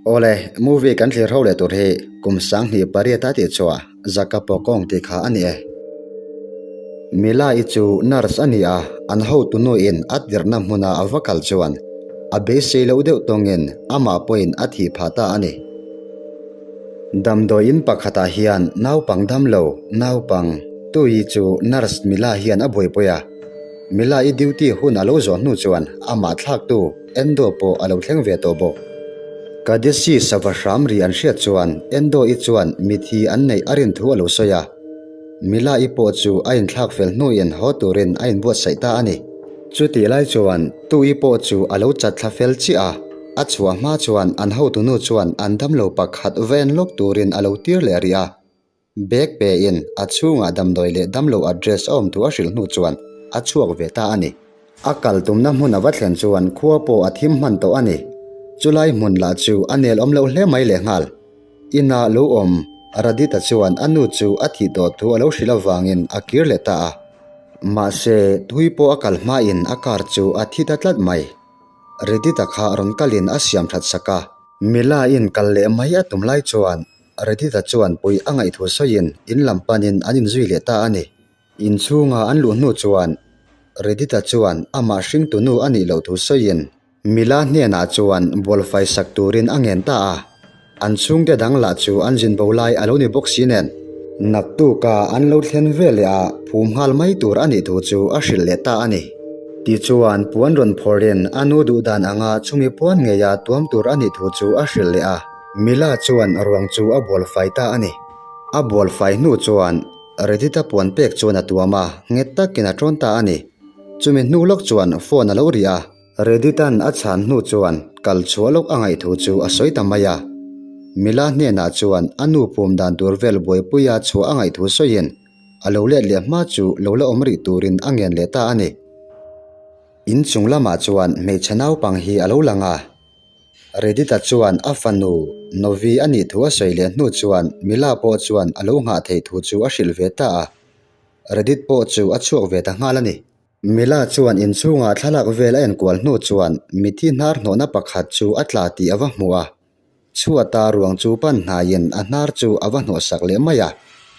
Awle, movie kan thlir ho leh tur hi kum 2008 a tih chhuah Zaka Pawkawng tih kha a ni e. Mila-i chu nurse a ni a, an hotu nuin a tirhna hmuna a va kal chuan a beisei loh deuh tawngin amah pawhin a thih phah ta a ni. Damdawiin pakhatah hian naupang damlo, naupang, tui chu nurse Mila hian a buaipui a. Mila-i duty hun a lo zawh hnu chuan amah thlaktu Endo pawh a lo thleng ve tawh bawk. Kadesi sava hram ri an hriat chuan Endo-i chuan mithi an neih a rin thu a lo sawi a. Mila-i pawh chu a inthlak fel hnuin haw turin a inbuatsaih ta a ni. Chutih lai chuan Tu-i pawh chu a lo chat thla fel chiah a, a chhuah hma chuan an hotunu chuan an damlo pakhat ven lawk turin a lo tir leh rih a. Bag pe in a chhungah damdawi leh damlo address a awm thu a hrilh hnu chuan a chhuak ve ta a ni. A kal tumna hmun a va thlen chuan khua pawh a thim hman tawh a ni. Chulai hmun lah chu a nel awm loh hle mai lehnghal. Inah lo awm Radita chuan a nu chu a thih tawh thu a lo hrilh avangin a kir leh ta a. Mahse, thui pawh a kal hmain a car chu a thi ta tlat mai. Radita kha rawn kalin a siam that sak a. Mila in kal leh mai a tum lai chuan Radita chuan puih a ngaih thu sawiin in lam panin an inzui leh ta a ni. Inchhunga an luh hnu chuan Redita chuan amah hringtu nu a nih loh thu sawiin Mila hnenah chuan bualfai sak turin a ngen ta a. An chhungte dang lah chu an zin bo lai a lo ni bawk si nen. Naktuka an lo thlen ve leh a phum nghal mai tur a nih thu chu a hrilh leh ta a ni. Tichuan puan rawn phawrhin a nu duh dan anga chumi puan ngeia tuam tur a nih thu chu a hrilh leh a. Mila chuan ruang chu a bualfai ta a ni. A bualfai hnu chuan Redita puan pek chuan a tuam a, nghet takin a tawn ta a ni. Chumi hnu lawk chuan phone a lo ri a. Reditan a chhan hnu chuan kal chhuah lawk a ngaih thu chu a sawi ta mai a. Mila hnenah chuan a nu pum dan tur vel buaipuia chhuah a ngaih thu sawiin a lo let leh hma chu lo la awm rih turin a ngen leh ta a ni. Inchung lamah chuan hmeichhe naupang hi a lo lang a. Redita chuan a fanu Novi a nih thu a sawi leh hnu chuan Mila pawh chuan a lo nghah theih thu chu a hrilh ve ta a. Redit pawh chu a chhuak ve ta nghal a ni. Mila chuan inchhungah thlalak vel a enkual hnu chuan mithi hnar hnawhna pakhat chu a tla tih a va hmu a. Chhuata ruang chu pan hnaiin a hnar chu a va hnawhsak leh mai a.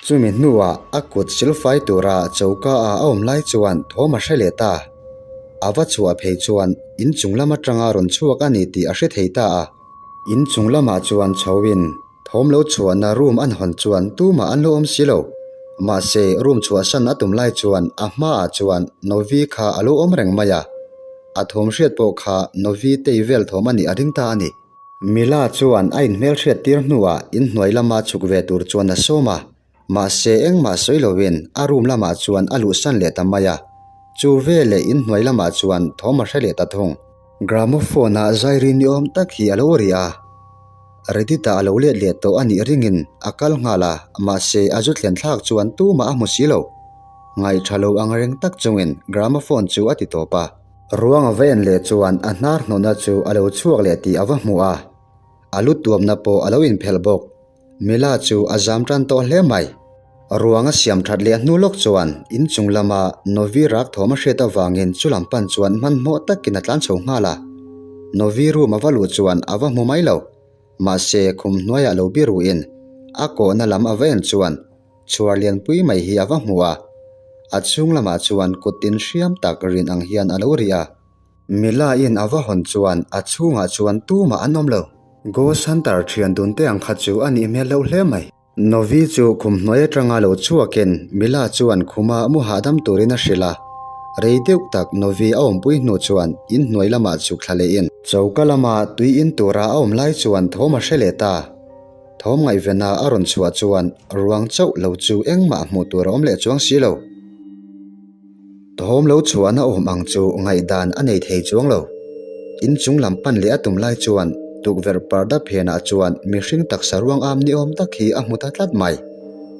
Chumi hnuah a kut silfai tura choka ah a awm lai chuan thawm a hre leh ta. A va chhuah phei chuan inchung lam atanga rawn chhuak a ni tih a hre thei ta a. Inchung lamah chuan chhoin thawm lo chhuahna room an hawn chuan tumah an lo awm si lo. Mahse room chhuahsan a tum lai chuan a hmaah chuan Novi kha a lo awm reng mai a. A thawm hriat pawh kha Novi tei vel thawm a nih a ring ta a ni. Mila chuan a inhmelhriat tir hnuah inhnuai lama chhuk ve tur chuan a sawm a, mahse engmah sawi loin a room lamah chuan a luhsan leh ta mai a, chu veleh inhnuai lamah chuan thawm a hre leh ta thung. Gramophone ah zairi ni awm tak hi a lo ri a, Reddit-ah a lo let leh tawh a nih ringin a kal nghal a, mahse a zu thlen thlak chuan tumah a hmu si lo. Ngaihṭha lo ang reng tak chungin gramophone chu a ti tawp a. Ruang a va en leh chuan a hnar hnawhna chu a lo chhuak leh tih a va hmu a, a lu tuamna pawh a lo inphelh bawk. Mila chu a zam tan tawh hle mai. Ruang a siam that leh hnu lawk chuan inchung lama Novi rak thawm a hriat avangin chu lam pan chuan hmanhmawh takin a tlan chho nghal a. Novi room a va luh chuan a va hmu mai lo. Mahse khum hnuaiah lo biruin a kawhna lam a va en chuan Chhuar lianpui mai hi a va hmu a, a chhung lamah chuan kut tin hriam tak rin ang hian a lo ri a. Mila in a va hawn chuan a chhungah chuan tumah an awm lo. Ghost Hunter thian dun te ang kha chu a nih hmel loh hle mai. Novi chu khum hnuai atanga lo chhuakin Mila chuan khuma mu hahdam turin a hrilh a. Rei deuh tak Novi a awmpui hnu chuan in hnuai lamah chhuk thla lehin. Choka lama tui in tura a awm lai chuan thawm a hre leh ta. Thawm ngaihvena a rawn chhuah chuan ruang chauh lo chu engmah hmuh tur a awm leh chuang si lo. Thawm lo chhuahna awm ang chu ngaihdan a nei thei chuang lo. Inchung lam pan leh a tum lai chuan tukverh parda phenah chuan mihring taksa ruang am ni awm tak hi a hmu ta tlat mai.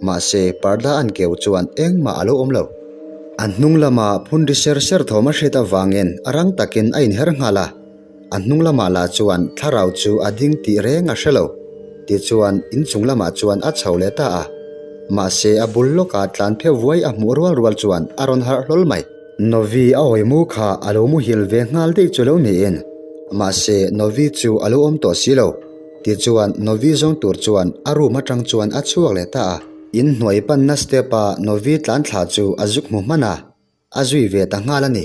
Mahse parda an keu chuan engmah a lo awm lo. A hnung lama phun ri ser ser thawm a hriat avangin a rang takin a inher nghal a. A hnung lamah lah chuan thlarau chu a ding tih reng a hre lo. Tichuan, inchung lamah chuan a chho leh ta a. Mahse, a bul lawkah tlan pheuh vuai a hmuh rual rual chuan a rawn harh hlawl mai. Novi a hawi mu kha a lo muhil ve nghal daih chu lo niin. Mahse, Novi chu a lo awm tawh si lo. Tichuan, Novi zawng tur chuan a room atang chuan a chhuak leh ta a. Inhnuai panna step-a Novi tlan thla chu a zuk hmu hman a, a zui ve ta nghal a ni.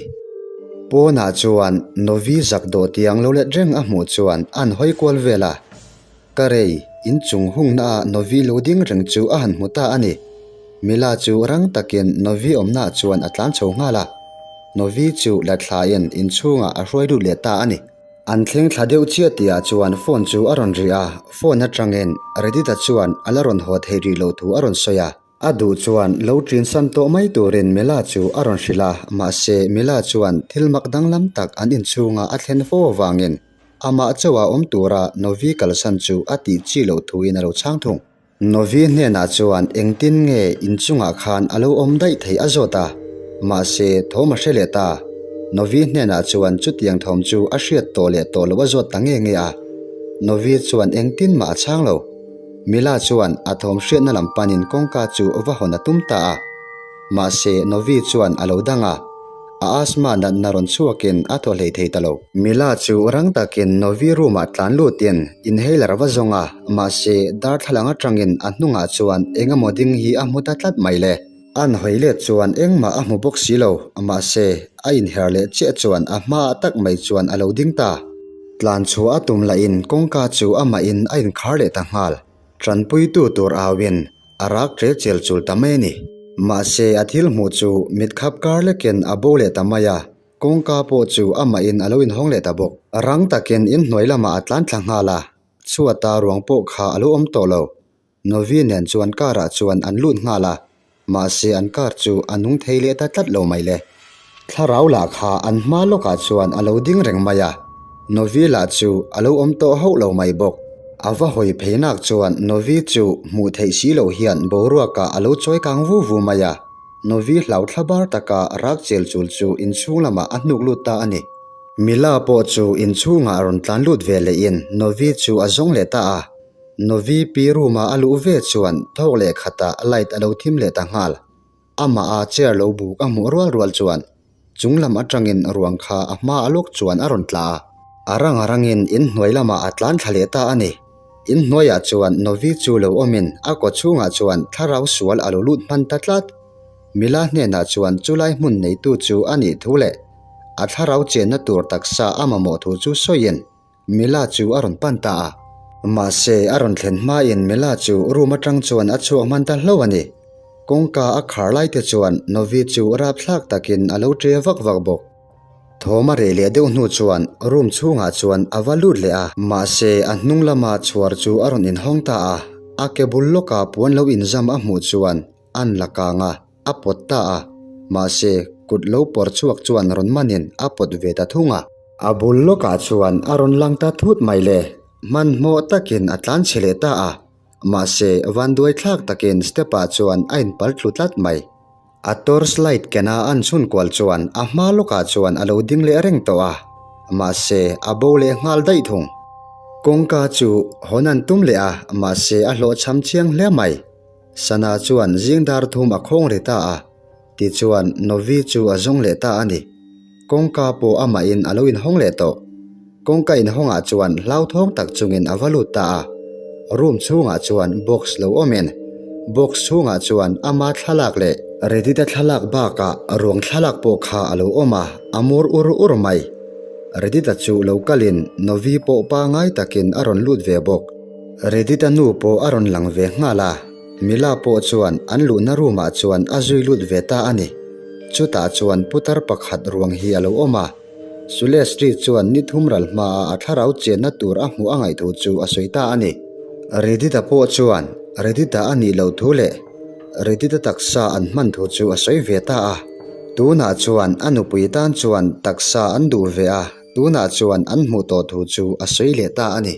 Pawnah chuan Novi zak dawh tiang lo let reng a hmuh chuan an hawi kual vel a. Ka rei, inchung hungna ah Novi lo ding reng chu a han hmu ta a ni. Mila chu rang takin Novi awmnaah chuan a tlan chho nghal a. Novi chu la thlain inchhungah a hruai lut leh ta a ni. An thleng thla deuh chiah tihah chuan phone chu a rawn ri a, phone atangin Redita chuan a la rawn haw theih rih loh thu a rawn sawi a. A duh chuan lo ṭin san tawh mai turin Mila chu a rawn hrilh a, mahse Mila chuan thil mak danglam tak an inchhunga a thlen fo avangin amah chauha awm tura Novi kalsan chu a tih chi loh thuin a lo chhang thung. Novi hnenah chuan engtin nge inchungah khan a lo awm daih theih a zawt a, mahse thawm a hre leh ta. Novi hnenah chuan chutiang thawm chu a hriat tawh leh tawh loh a zawt ta nge nge a. Novi chuan engtin mah a chhang lo. Mila chuan a thawm hriatna lam panin kawngka chu va hawn a tum ta a. Mahse Novi chuan a lo dang a. A asthma natna rawn chhuakin a thaw hlei thei ta lo. Mila chu rang takin Novi room ah tlan lutin inhaler va zawng a, mahse darthlalang atangin a hnungah chuan eng emaw ding hi a hmu ta tlat mai le. An hawi let chuan engmah a hmu bawk si lo, mahse a inher leh chiah chuan a hmaah tak mai chuan a lo ding ta. Tlan chhuah a tum lahin kawngka chu amahin a inkhar leh ta nghal. Tanpuitu tur auin A rak ṭe chel chul ta mai a ni. Mahse, a thil hmuh chu mit khap kar lekin a bo leh ta mai a, kawngka pawh chu amahin a lo inhawng leh ta bawk. Rang takin inhnuai lamah a tlan thla nghal a, chhuata ruang pawh kha a lo awm tawh lo. Novi nen chuan car ah chuan an lut nghal a, mahse an car chu a nung thei leh ta tlat lo mai le. Thlarau lah kha an hma lawkah chuan a lo ding reng mai a, Novi lah chu a lo awm tawh hauh lo mai bawk. A va hawi phei nak chuan Novi chu hmuh theih si loh hian boruakah a lo chawi kang vu vu mai a, Novi hlau thla bar taka rak chel chul chu inchhung lamah a hnuk lut ta a ni. Mila pawh chu inchhungah a rawn tlan lut ve lehin Novi chu a zawng leh ta a, Novi pi room-a a luh ve chuan thawk leh khatah light a lo thim leh ta nghal. Amah a chair lo buk a hmuh rual rual chuan chung lam atangin ruang kha a hma a lawk chuan a rawn tla a. A rang a rangin inhnuai lamah a tlan thla leh ta a ni. Inhnuaiah chuan Novi chu lo awmin a kaw chhungah chuan thlarau sual a lo lut hman ta tlat. Mila hnenah chuan chulai hmun neitu chu a nih thu leh a thlarau chenna tur taksa a mamawh thu chu sawiin Mila chu a rawn pan ta a. Mahse, a rawn thlen hmain Mila chu room atang chuan a chhuak hman ta hlauh a ni. Kawngka a khar lai te chuan Novi chu rapthlak takin a lo ṭe vak vak bawk. Thawm a reh leh deuh hnu chuan room chhungah chuan a va lut leh a. Mahse, a hnung lama chhuar chu a rawn inhawng ta a. A ke bul lawka puan lo inzam a hmuh chuan an la kang a, a pawt ta a. Mahse, kut lo pawr chhuak chuan rawn manin a pawt ve ta thung a. A bul lawkah chuan a rawn lang ta thut mai le, hmanhmawh takin a tlan chhe leh ta a, mahse vanduai thlak takin step ah chuan a inpal tlu tlat mai. A torch light kena an chhun kual chuan a hma lawkah chuan a lo ding leh reng tawh a, mahse a bo leh nghal daih thung. Kawngka chu hawn an tum leh a, mahse a hlawhchham chiang hle mai. Sana chuan zing dar thum a khawng ri ta a. Tichuan, Novi chu a zawng leh ta a ni. Kawngka pawh amahin a lo inhawng leh tawh. Kawngka inhawngah chuan hlauthawng tak chungin a va lut ta a. Room chhungah chuan box lo awmin, box chhungah chuan ama thlalak leh Redita thlalak bakah ruang thlalak pawh kha a lo awm a, a mur ur ur mai. Redita chu lo kalin Novi pawh pangai takin a rawn lut ve bawk. Redita nu pawh a rawn lang ve nghal a. Mila pawh chuan an luhna room ah chuan a zui lut ve ta a ni. Chutah chuan putar pakhat ruang hi a lo awm a. Sulestri chuan ni thum ral hmaah a thlarau chenna tur a hmuh a ngaih thu chu a sawi ta a ni. Redita pawh chuan Redita a nih loh thu leh Redita taksa an hman thu chu a sawi ve ta a. Tunah chuan a nupui tan chuan taksa an duh ve a. Tunah chuan an hmuh tawh thu chu a sawi leh ta a ni.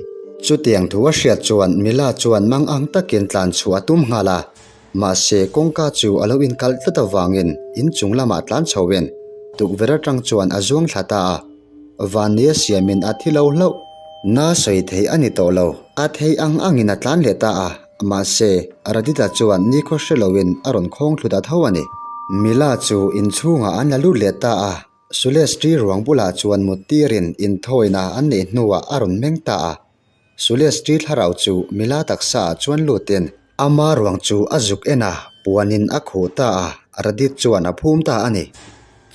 Chutiang thu a hriat chuan Mila chuan mang ang takin tlan chhuah a tum nghal a, mahse kawngka chu a lo inkalh tlat avangin inchung lamah tlan chhoin tukverh atang chuan a zuang thla ta a. Vannia siamin a thi lo hlauh. Na sawi theih a ni tawh lo. A theih ang angin a tlan leh ta a, mahse Radita chuan nikhaw hre loin a rawn khawng thlu ta tho a ni. Mila chu inchhungah an la lut leh ta a. Sulestri ruang bulah chuan mut tirin inthawina an neih hnuah a rawn meng ta a. Sulestri thlarau chu Mila taksa ah chuan lutin ama ruang chu a zuk en a, puanin a khuh ta a, Radit chuan a phum ta a ni.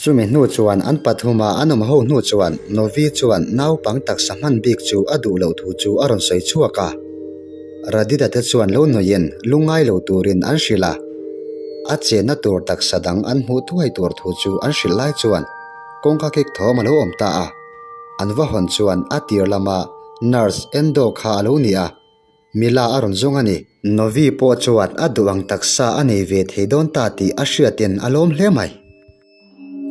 Chumi hnu chuan an pathuma an awm ho hnu chuan Novi chuan naupang taksa hman bik chu a duh loh thu chu a rawn sawi chhuak a. Radita te chuan lo nawiin lungngai lo turin an hrilh a, a chenna tur taksa dang an hmuh thuai tur thu chu an hrilh lai chuan kawngka kik thawm a lo awm ta a. An va hawn chuan a tir lama nurse Endo kha a lo ni a, Mila a rawn zawng a ni. Novi pawh chuan a duh ang taksa a nei ve thei dawn ta tih a hriatin a lawm hle mai.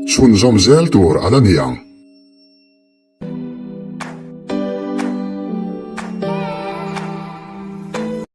Chhunzawm zel tur a la ni ang.